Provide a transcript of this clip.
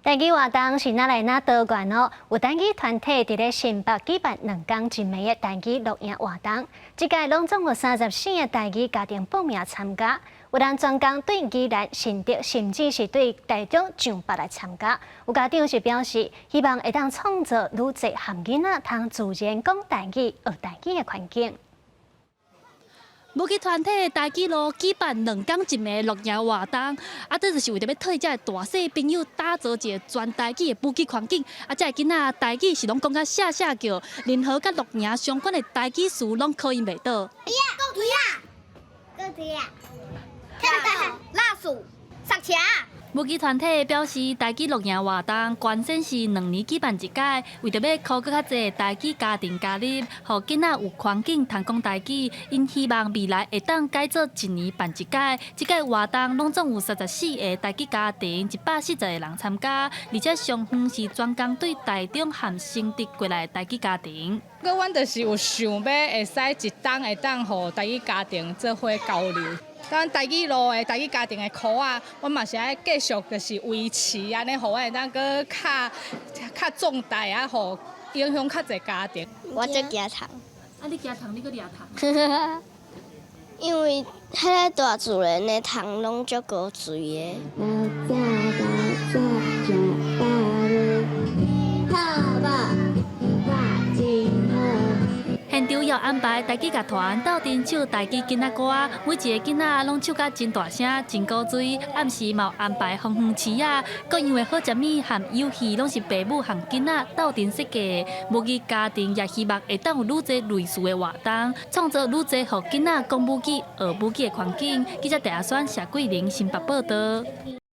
台語活動是愈來愈多元哦，有台語團體佇咧新北舉辦2工一暝的台語露營活動，這屆攏總有34個台語家庭報名參加，有人專工對宜蘭、新竹，甚至是對台中上北來參加。有家長是表示，希望會當創造愈濟含囡仔通自然講台語、學台語的環境。母語團體台語路舉辦2工一暝露營活動，啊，這就是為著欲替這个大細朋友打造一个全台語的母語環境。啊，這个囡仔台語是攏講甲聲聲叫，任何佮露營相關的台語詞攏考𪜶袂倒。狗腿啊，狗腿啊，老鼠，上牆。母語團體表示，台語露營活動原先是2年舉辦一擺，為著欲呼閣較濟台語家庭加入，予囡仔有環境通講台語。𪜶希望未來會當改做一年辦一擺。這屆活動攏總有34個台語家庭，140個人參加，而且上遠是專工對台中和新竹過來的台語家庭。閣阮就是有想欲會使一冬會當予台語家庭做伙交流。咱台語路的台語家庭的箍仔，阮嘛是愛繼續就是維持按呢，予阮會當閣較較壯大啊，予影響較濟家庭。我足驚蟲。啊，你驚蟲，你閣掠蟲？因為彼个大自然的蟲攏足古錐的。好無？真好。現場有安排台語樂團鬥陣唱台語囡仔歌，每一个囡仔攏唱甲真大聲、真古錐。暗時嘛有安排風園市仔，各樣的好食物和遊戲攏是爸母和囡仔鬥陣設計。母語家庭也希望會當有愈濟類似的活動，創造愈濟予囡仔講母語、學母語的環境。記者鄭阿選、謝桂玲新北報導。